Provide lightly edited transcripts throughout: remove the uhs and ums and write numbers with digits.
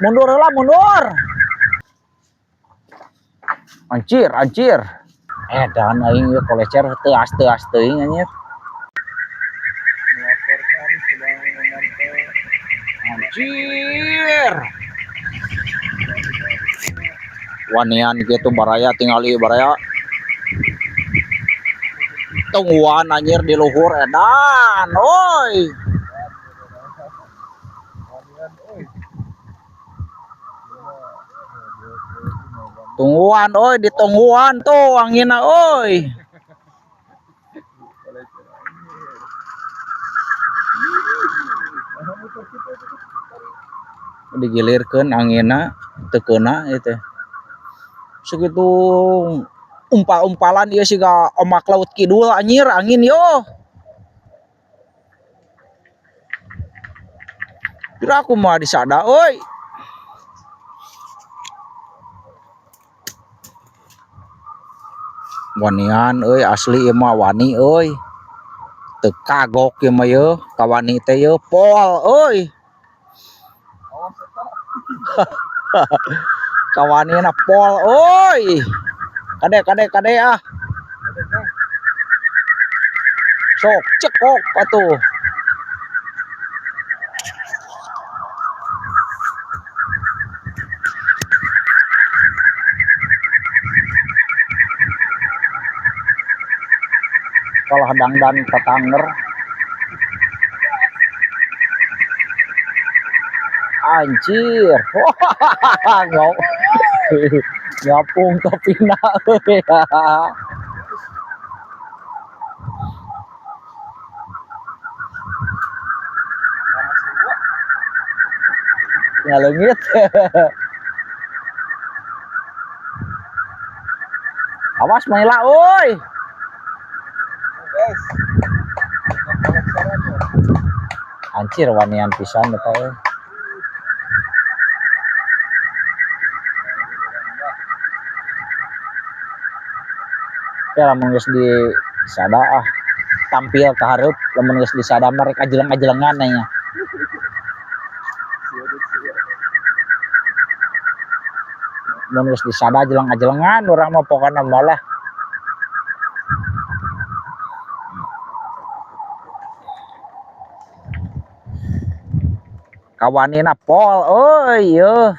Mundur lah, mundur. Anjir, anjir. Edan aing ieu kolecer teuas-teuas teuing anjir. Melaporkan sedang memantau. Anjir. Wanian gitu baraya, tingali baraya. Tungguan anjir di luhur edan, oi. Wanian euy. Tungguan oi, ditungguan tuh anginna oi. Kolecer anjir. Nah, muter kitu itu tarik. Digilirkeun anginna teu keuna ieu teh. Sakitu umpal-umpalan ieu siga ombak laut kidul anjir angin yo. Kira aku mah disada euy. Wanian euy, asli ieu mah wani euy. Teu kagok ieu mah yeuh, kawani teh yeuh pol euy. Awas eta. Kawanina pol euy. Kade kade kade ah. Ada Kang. Sok cekok atuh. Kalah dangdan tatanger. Anjir. Wah, ngau. Ngapung topina euy. Panas dua. Ngaleungit. Awas Maila euy. Guys. Kolekseran ya. Anjir wanian pisan eta euy. Ya lamun geus di sada ah tampil ke hareup, lamun geus disada mah rek ajeleng-ajelengan nya. Mun geus disada ajeleng-ajelengan urang mah pokona malah. Kawanina pol euy yeuh.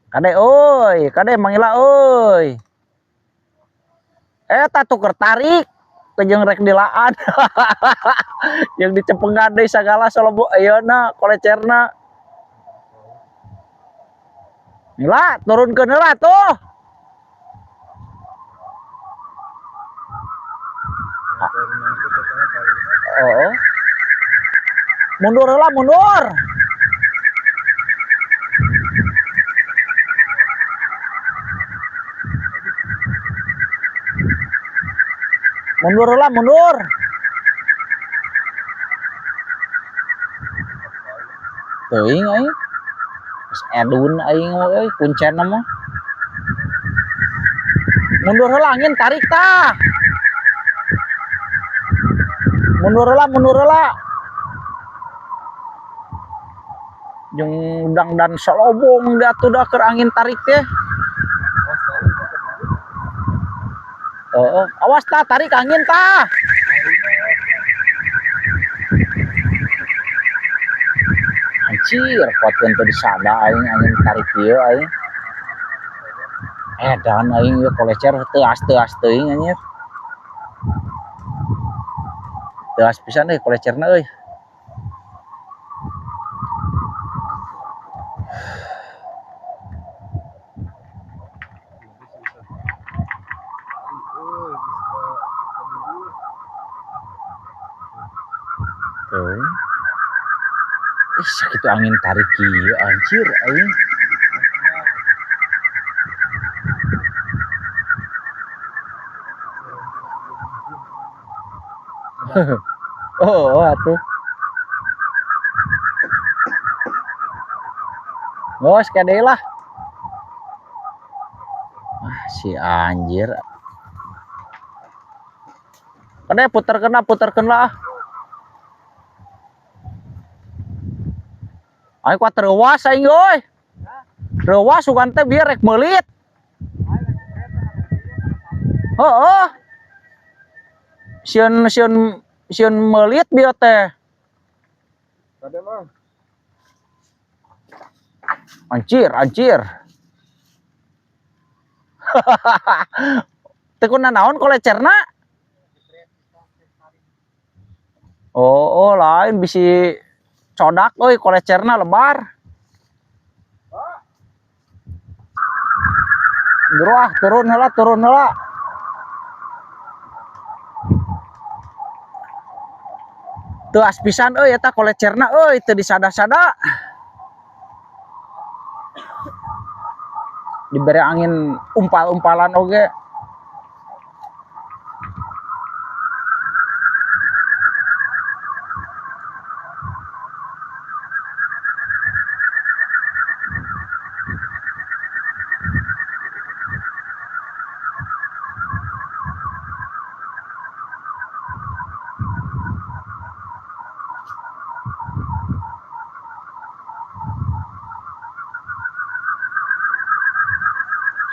Kade euy, kade Mangila euy. Eta tuker tarik jeung rek dilaan. Jeung dicepengan deui sagala solobo ayeuna kolecerna. Mila turunkeun heula tuh. Oh. Mundur heula, mundur. Mundur heula, mundur. Teuing aing. Geus edun aing mah euy, kuncen mah. Mundur heula angin tarik tah. Mundur heula, mundur heula. Jeung dangdan solobong da atuh da keur angin tarik teh. Heeh, awas tah tarik angin tah. Anjir, kuatkeun teu disada aing angin tarik ieu aing. Edan aing ieu kolecer teuas-teuas teuing anjir. Teuas pisan euy kolecerna euy. Tuh. Ih, sakitu angin tarik ieu anjir aing. Oh, atuh. Bos, kade lah. Ah, si anjir. Kade puter kena lah. Aing kuat reuwas aing euy. Reuwas sugan teh bieu rek meulit. Heeh. Sieun sieun sieun meulit bieu teh. Kade mang. Anjir, anjir. Teu naon kolecerna? Oh, lain bisi codak euy kolecerna lebar. Bro ah, turun heula, turun heula. Teuas pisan euy eta kolecerna euy teu disada-sada. Dibere angin umpal-umpalan oge.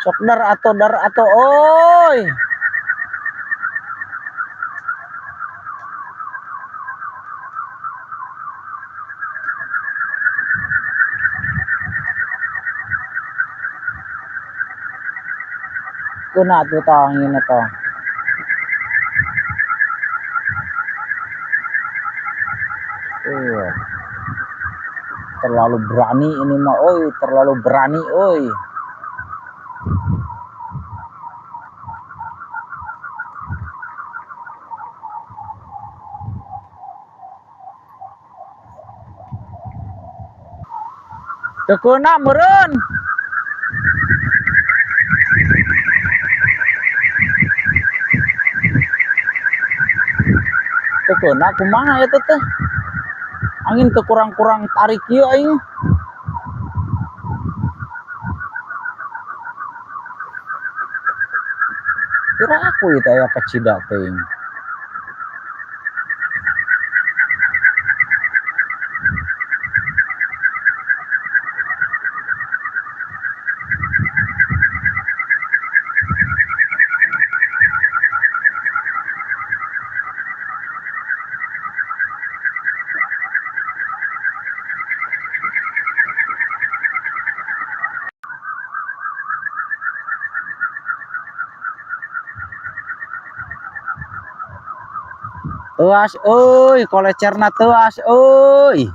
Sok dar atau oi. Kena tuh tangin eta. Iya. Terlalu berani ini mah oi, terlalu berani oi. Teu keuna meureun. Teu keuna kumaha eta teh? Angin teu kurang-kurang tarik ieu aing. Kira aku ieu teh aya kacida teuing. Teuas euy, kolecerna teuas euy.